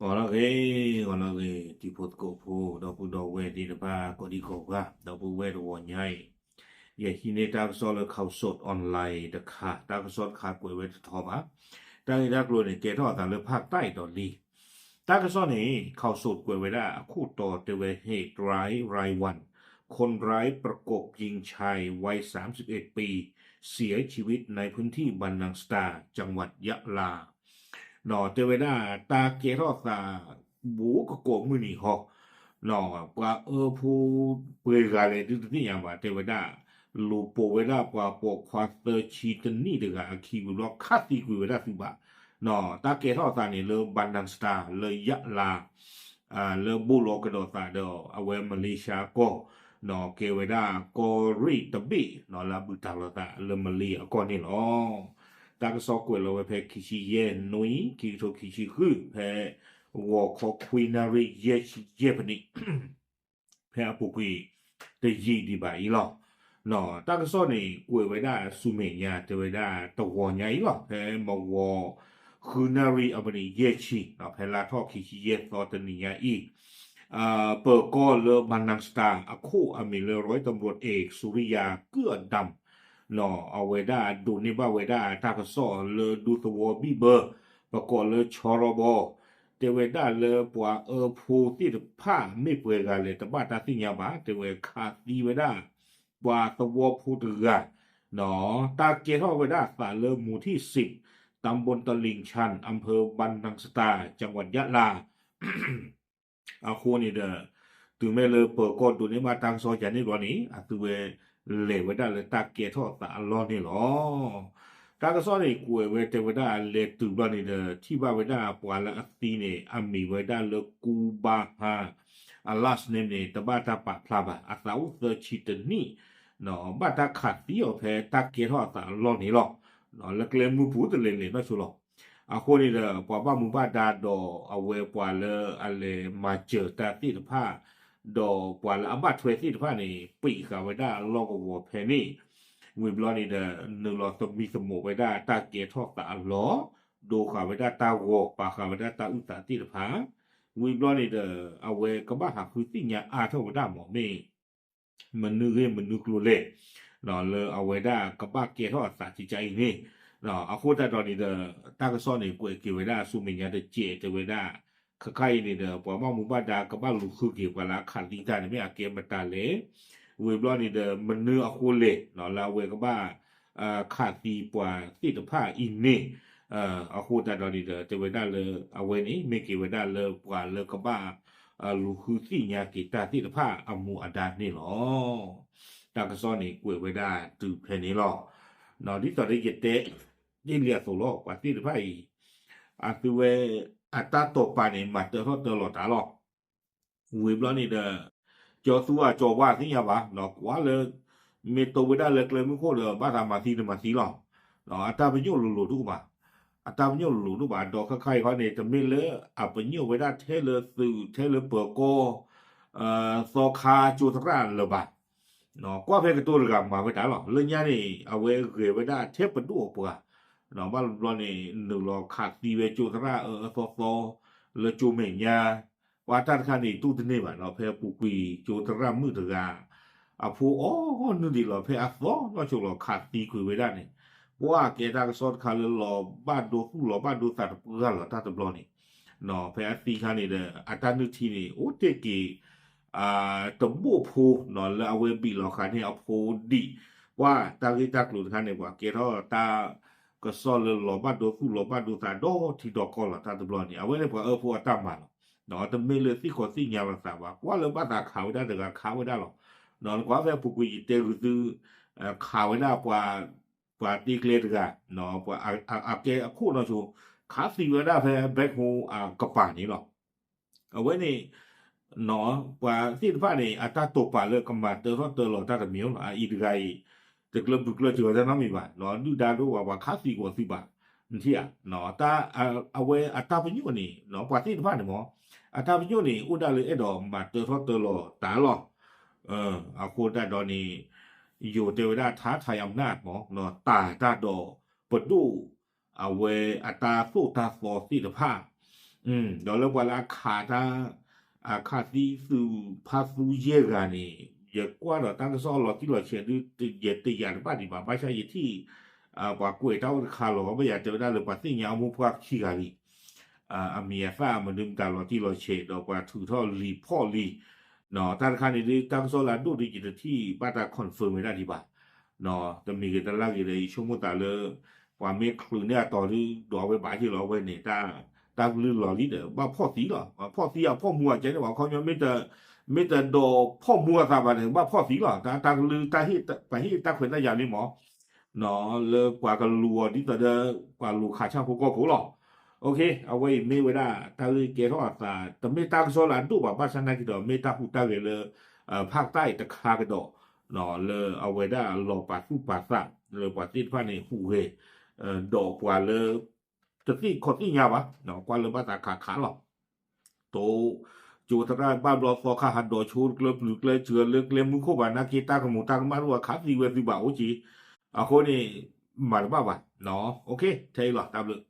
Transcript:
ဂီၤလၢအဂ့ၤ, ဂီၤလၢအဂ့ၤ တံၤဖိသကိးဖိ ဒီပုၢ်ဒီဝဲၢ်သ့ၣ်တဖၣ် ကိးဒံကိးဂၤ ဒီပုၢ်ဝဲၢ်တဂီၤညါအံၤ, ယဟံးန့ၢ်တၢ်ကစီၣ်လၢ Khaosod Online တခါ, တၢ်ကစီၣ်တခါကွဲးဝဲတထီဘၣ်. တၢ်ဂ့ၢ်တၢ်ကျိၤန့ၣ် ကဲထီၣ်အသးလၢ ภาคใต้ ဒီးလံ. တၢ်ကစီၣ်န့ၣ် Khaosod ကွဲးဝဲဒၣ်အခိၣ်တီတဲဝဲ เหตุร้ายรายวัน คนร้ายประกบยิงชายวัยสามสิบเอ็ดปี เสียชีวิตในพื้นที่บานนังสตา จังหวัดยะลา တဲဝဲဒၣ် တၢ်ကဲထီၣ်သး ဘူးကကိးမုၢ်နံၤဟီ, ပှၤအၢဖိပှဲၤဂၤလဲၣ်ဒုးတသ့ၣ်ညါဘၣ် တဲဝဲဒၣ်, လူၤပိာ်ဝဲဒၣ်ပှၤပိာ်ခွါသၢဆံတနံၣ်တဂၤအခံဝံၤဘျီ ခးသံကွံာ်ဝဲဒၣ်သုးဘၣ်. တၢ်ကဲထီၣ်သးန့ၣ်လၢ ဘၣ်နၣ်စတၢ် လၢယၣ်လါ လၢဘိၣ်လီၤကဒီးသးဒီးအဝဲမလ့ၡါကီၢ်, ကဲဝဲဒၣ်ကီၢ်ရ့ၣ်တဘ့ၣ် လၢအဘူးတံၢ်လိာ်သးလၢမလ့အကီၢ်န့ၣ်လီၤ. တၢ်ကစီၣ်ကွဲးလီၤဝဲဖဲခံဆံယဲၢ်နွံ ခံကထိခံဆံဃု ဖဲဂီၤခီခွံနၣ်ရံၣ်ယဲၢ်ဆံယဲၢ်ဖဲန့ၣ် ဖဲအပူၤကွံာ်တယံာ်ဒံးဘၣ်အံၤလီၤ. တၢ်ကစီၣ်န့ၣ် ကွဲးဝဲဒၣ်ဆူမဲာ်ညါ တဲဝဲဒၣ်တဂီၤညါအံၤလီၤ. ဖဲမုၢ်ဂီၤဃုနၣ်ရံၣ်အမံးနံးယဲၢ်ဆံ ဖဲလါထီၣ်ခံဆံယဲၢ်သီတနံၤညါအံၤ, ပၢၤကီၢ်လၢ ဘၣ်နၣ်စတၢ် အခိၣ်အမံၤလၢ ร้อยตำรวจเอกสุริยา เกื้อดำ အဝဲဒၣ်ဒိးန့ၢ်ဘၣ်ဝဲဒၣ်တၢ်ကစီၣ်လၢဒူသဝီဘံၣ်ဘၢ ပကိးလၢဆီရီဘီ တဲဝဲဒၣ်လၢပှၤအၢဖိသ့ၣ်တဖၣ်မ့ၢ်ပှဲၤဂၤလဲၣ် တဘၣ်တၢ်သ့ၣ်ညါဘၣ် တဲဝဲခးသံဝဲဒၣ် ပှၤသဝီဖိတဂၤ, တၢ်ကဲထီၣ်ဝဲဒၣ်သးလၢ หมู่ที่สิบ ตำบลตลิ่งชัน อำเภอบานนางสตา จังหวัดยะลา အဃိန့ၣ်ဒီး တုၤမ့ၢ်လၢပၢၤကီၢ်ဒိးန့ၢ်ဘၣ် တၢ်ကစီၣ်ယၤန့ၣ်ဘျီန့ၣ် အသုဝဲလဲၤဝဲဒၣ်လၢတၢ်ကဲထီၣ်သးအလီၢ်န့ၣ်လီၤ. တၢ်ကစီၣ်န့ၣ် ကွဲးဝဲတဲဝဲဒၣ်လဲၤတုၤဘျီန့ၣ်ဒီး ထံၣ်ဘၣ်ဝဲဒၣ်ပှၤလၢအသံန့ၣ် အမံၤဝဲဒၣ်လၢကူဘါဟါ, အ last name န့ၣ် တဘၣ်တၢ်ပာ်ဖျါဘၣ် အသးအိၣ်သၢဆံတနံၣ်, ဘၣ်တၢ်ခးသံအီၤဖဲတၢ်ကဲထီၣ်အသးအလီၢ်န့ၣ်လီၤ. လၢကျဲမုၢ်ပူၤတလဲၤလဲၤနီၢ်ဆိလီၤ. အဃိန့ၣ်ဒီး ပှၤဘၣ်မူဘၣ်ဒါဒီးအဝဲပှၤလၢအလဲၤမၤစၢၤတၢ်သ့ၣ်တဖၣ် ဒီးပှၤလၢအဘၣ်ထွဲသ့ၣ်တဖၣ်န့ၣ် ပံးဃာ်ဝဲဒၣ်အလီၢ်ကဝီၤဖဲန့ၣ်, ဝံၤဘျီန့ၣ်ဒီး နုာ်လီၤသမံသမိးဝဲဒၣ်တၢ်ကဲထီၣ်သးအလီၢ်, ဒိးဃာ်ဝဲဒၣ်တၢ်ဂီၤ ပာ်ဃာ်ဝဲဒၣ်တၢ်အုၣ်သးသ့ၣ်တဖၣ်, ဝံၤဘျီန့ၣ်ဒီး အဝဲကဘၣ်ဟးဃုသ့ၣ်ညါအါထီၣ်ဝဲဒၣ်မ့ၢ် မနုၤဂ့ၢ်မနုၤကျိၤလဲၣ် လၢအဝဲဒၣ်ကဘၣ်ကဲထီၣ်အသးကကါအံၤန့ၣ်, အဃိသတးဒီးန့ၣ်ဒီး တၢ်ကစီၣ်န့ၣ် ကွဲးက့ၤဝဲဒၣ်ဆူမဲာ်ညါတစဲးတဲဝဲဒၣ်, ခဲခါအံၤန့ၣ်ဒီး ပှၤဘၣ်မူဘၣ်ဒါကဘၣ်လူၤဃုက့ၤပှၤလၢအခးသံတၢ်န့ၣ် မ့ၢ်အကဲမတၤလဲၣ်, ဝံၤဘျီန့ၣ်ဒီး မနုၤအဃိလဲၣ် လၢအဝဲကဘၣ် ခးသံပှၤသ့ၣ်တဖၣ်အံၤန့ၣ်, အဃိသတးဒီးန့ၣ်ဒီး တဲဝဲဒၣ်လၢ အဝဲန့ၣ် မ့ၢ်က့ၤဝဲဒၣ်လၢပှၤလၢကဘၣ် လူၤဃုသ့ၣ်ညါက့ၤတၢ်သ့ၣ်တဖၣ်အမူအဒါန့ၣ်လီၤ. တၢ်ကစီၣ်န့ၣ် ကွဲးဝဲဒၣ်တုၤဖဲန့ၣ်လီၤ. ဒ်သိးဒီးယတဲ ဒ်လံအသိးလီၤ ပှၤသ့ၣ်တဖၣ်အံၤ အသုဝဲ အတၢ်တိာ်ပာ်န့ၣ် မၤတၢထီၣ်တၢလီၤတၢ်လီၤ. ဝံၤဘျီန့ၣ်ဒီး ကၠီသူအကၠီဝါသ့ၣ်ညါဘၣ် ကွၢ်လၢ မ့ၢ်တိဝဲဒၣ်လၢကျဲမုၢ်ခိၣ်ဒီး ဘၣ်သးမၤသံတမၤသံလီၤ. အတၢ်ပညိၣ်လိၤလိၤတအိၣ်ဘၣ်. အတၢ်ပညိၣ်လိၤလိၤတအိၣ်ဘၣ် ဒီးခဲခါအံၤခီန့ၣ် တမ့ၢ်လၢအပညိၣ်ဝဲဒၣ်ထဲလၢသုး ထဲလၢပၢၤကီၢ် သီခါကၠိသရၣ်လၢၤဘၣ်. ကွၢ်ဖဲကတိၤတဂၤမၤဝဲဒၣ်လီၤ. လၢညါန့ၣ် အဝဲဂဲၤဝဲဒၣ်ထဲပဒိၣ်အပှၤ ဘၣ်ဘျီန့ၣ် နုာ်လီၤခးသံဝဲကၠိသရၣ်အၢအၢသီသီ လၢကၠိမဲာ်ညါ ပှၤတၢ်တခါန့ၣ် တူၢ်တန့ၢ်ဘၣ်ဒီး ဖဲပူၤကွံာ်ကၠိသရၣ်မုၣ်တဂၤ အဖိအီၣ်နုၢ်ဒံးလီၤ ဖဲအသီနီၢ်ဆိလီၤ ခးသံကွံာ်ဝဲဒၣ်န့ၣ် ပှၤကဲတၢ်ကစီၣ်တခါလၢလီၤဘၣ်ဒိသူၣ်လီၤဘၣ်ဒိသးတပှၢ်လီၤ တၢ်တဘျီန့ၣ် ဖဲအသံခါန့ၣ်ဒီး အတၢ်နုၢ်ထံန့ၣ် အိၣ်တ့ၢ်က့ၤ တဘိၣ်ဖိ လၢအဝဲဘံၣ်လီၤဃာ်န့ၢ်အဖိဒံး ပှၤတၢ်ဂ့ၢ်တၢ်ကျိၤတခါန့ၣ် ပှၤကဲထီၣ်တၢ်ကစီၣ်လၢလီၤဘၣ်ဒိသူၣ်လီၤဘၣ်ဒိသးဒီထံဒီကီၢ်လီၤ တၢ်တဘျီန့ၣ် အဝဲန့ၣ်ပှၤအၢဖိအတၢ်မၤလီၤ. တမ့ၢ်လၢသ့ၣ်ခီသ့ၣ်ညါလီၤသးဘၣ် ကွၢ်လၢဘၣ်သးခးဝဲဒၣ်တဂၤခးဝဲဒၣ်လီၤ. နကွၢ်ဖဲပူၤကွံာ်ယတဲဂုာ်သု ခးဝဲဒၣ်ပှၤ ပှၤတ့ကျဲတဂၤ အကဲအခိၣ်နီၢ်ဆိ ခးသံဝဲဒၣ်ဖဲ backhoe အကပၤန့ၣ်လီၤ. အဝဲန့ၣ် ပှၤသ့ၣ်တဖၣ်န့ၣ် အတၢ်တိာ်ပာ်လၢကမၤတၢထီၣ်တၢလီၤတၢ်တမံၤလီၤ. အအံၤတဂၤအံၤ တကျၢၢ်ဘုကျၢၢ်စၢၤဝဲတၢ်နီတမံၤဘၣ် ဒုၣ်ဒါဒိၣ်ဝဲပှၤခးသံကွံာ်သုဘၣ် နထံၣ်ဧါ. အဝဲအတၢ်ပညိၣ်န့ၣ် ပှၤသ့ၣ်တဖၣ်န့ၣ်မ့ၢ် အတၢ်ပညိၣ်န့ၣ် အိၣ်ဒၣ်လၢအဲၣ်ဒိးမၤတၢထီၣ်တၢလီၤတၢ်လီၤ. အဃိသတးဒီးန့ၣ် ယိၤတဲဝဲဒၣ် ท้าทายอำนาจ မ့ၢ် တၢ်တၢ်ဒီးပဒိၣ် အဝဲအတၢ်သိၣ်တၢ်သီသ့ၣ်တဖၣ် ဒီးလၢပှၤလၢအခးတၢ် အခးသံသုးဖါသူယဲၢ်ဂၤန့ၣ် ယကွၢ်ဒီးတၢ်ကစီၣ်လီၤတံၢ်လီၤဆဲးဒု ယတယာ်တဘၣ်ဒံးဘၣ် ဘၣ်ဆၣ်ယထံၣ် ပှၤကွဲးတၢ်အိၣ်တခါလီၤ ဘၣ်ယၤတဲဝဲဒၣ်လၢပှၤသ့ၣ်ညါအမိၢ်ပှၢ်ခံဂၤလံ အမံၤအသၣ်မနုၤမတၤလီၤတံၢ်လီၤဆဲး ဒီးပှၤထုးထီၣ်လံာ်ဖီၣ်လံာ် တၢ်တခါန့ၣ်ဒု တၢ်ကစီၣ်လၢအဒိၣ်ဒု ယတထံၣ်ဘၣ်တၢ် confirm ဝဲဒၣ်ဒံးဘၣ် တမံၤဂ့ၤတလၢ်ဂ့ၤဒီး ယဆိကမိၣ်သးလၢ ပှၤမ့ၢ်ချုးန့ၢ်အတီၤဒု ဒီးအဝဲဘၣ်က့ၤလီၤ အဝဲန့ၣ် တၢ်ကလုၢ်လီၤလံဒီး ဘၣ်ဖီၣ်သံလီၤ ဖီၣ်သံအဖီၣ်မူအကဲန့ၣ် ပှၤခီပညီ မ့ၢ်တဒိးဖီၣ်မူအသးဘၣ်န့ၣ် ဘၣ်ဖီၣ်သံလီၤ တၢ်ကလုၢ် ပှၤဟ့ၣ်တၢ်ခွဲးတၢ်ယာ်လံမး လၢပှၤကလူၤအီၤဒ်သိးဒီး ပှၤလူၤခးဆၣ်ဖိကီၢ်ဖိလီၤ အဝဲအံၤမ့ၢ်ဝဲဒၣ် တၢ်ဂ့ၢ်ကဲထီၣ်အသး တမ့ၢ်တၢ်ကစီၣ်လၢအဒိၣ်ဘၣ် ဘၣ်ဆၣ်နာ်က့ဒီး မ့ၢ်တၢ်ဟူးတၢ်ဂဲၤလၢ ဖးကတၢ်အံၤတခါကဒီး လၢအဝဲဒၣ်အလီၤပာ်သူၣ်ပာ်သး လၢပှၤသ့ၣ်တဖၣ်န့ၣ် ဟူးဂဲၤ ဒီးပှၤလၢ တသ့ၣ်ခီၣ်သ့ၣ်ညါဘၣ် ကွၢ်လၢဘၣ်သးခးခးလီၤ တိ ကၠိသရၣ်ဘၣ်ဘျီသီခါ ဟးဒိးဆိကျဲပျုၤကျဲစှၤလၢကျဲမုၢ်ခိၣ်ဘၣ် နာ်က့တၢ်ကမူၤတၢ်ကမၣ်တအိၣ် အခးသံဝဲသုဘၣ်အိၣ်က့ၤ အဃိန့ၣ် မၤတဘၣ်ဘၣ် ထဲအံၤလီၤ တၢ်ဘျုး